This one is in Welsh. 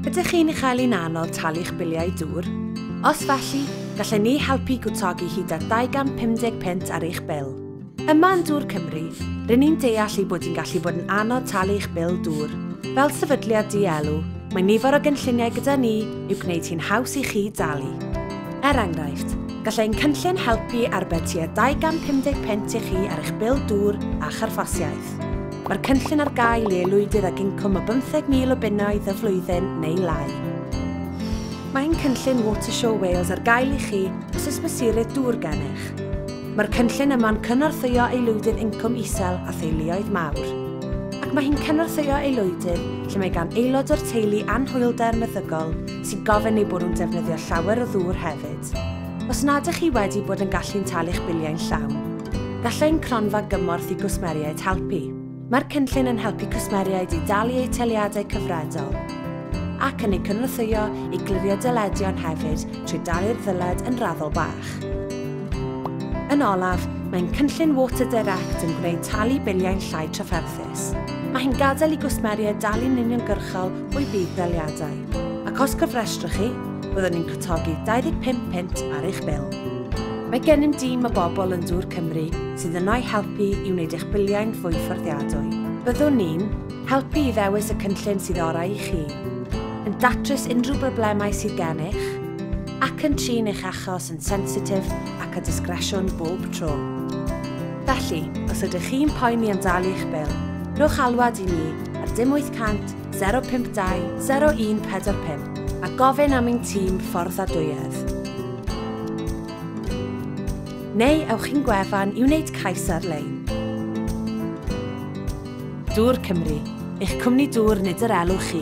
Ydych chi'n ei chael hi'n anodd talu'ch biliau dŵr? Os felly, gallwn ni helpu gwtogi hyd at 250 punt ar eich bil. Yma yn Dŵr Cymru, rŷn ni'n deall ei bod hi'n gallu bod yn anodd talu eich bil dŵr. Fel sefydliad dielw, mae nifer o gynlluniau gyda ni i'w gwneud hi'n haws i chi dalu. Er enghraifft, gall ein cynllun helpu arbed tua 250 punt i chi ar eich bil dŵr a charthffosiaeth. Mae'r cynllun ar gael i aelwydydd ag incwm o 15,000 o bunnoedd y flwyddyn neu lai. Mae ein cynllun Watersure Wales ar gael i chi os oes mesurydd dŵr gennych. Mae'r cynllun yma'n cynorthwyo aelwydydd incwm isel a theuluoedd mawr. Ac mae hi'n cynorthwyo aelwydydd lle mae gan aelod o'r teulu anhwylder meddygol sy'n gofyn eu bod nhw'n defnyddio llawer o ddŵr hefyd. Os nad ydych chi wedi bod yn gallu'n talu'ch biliau'n llawn, gallai ein cronfa gymorth i gwsmeriaid helpu. Mae'r cynllun yn helpu cwsmeriaid i dalu eu taliadau cyfredol ac yn eu cynorthwyo i glirio dyledion hefyd trwy dalu'r ddyled yn raddol bach. Yn olaf, mae'n cynllun Water Direct yn gwneud talu biliau'n llai trafferthus. Mae hi'n gadael i gwsmeriaid dalu'n uniongyrchol o'u budd-daliadau. Ac os cofrestrwch chi, byddwn ni'n cwtogi 25 punt ar eich bil. Mae gennym dîm o bobl yn Dŵr Cymru sydd yno i helpu i wneud eich biliau'n fwy fforddiadwy. Byddwn ni'n helpu i ddewis y cynllun sydd orau i chi, yn datrys unrhyw broblemau sydd gennych, ac yn trin eich achos yn sensitif ac â disgresiwn bob tro. Felly, os ydych chi'n poeni am dalu eich bil, rhowch alwad i ni ar dim 800 052 0145 a gofyn am ein tîm fforddadwyedd. Neu ewch i'n gwefan i wneud cais ar-lein. Dŵr Cymru, eich cwmni dŵr nid yr elw chi.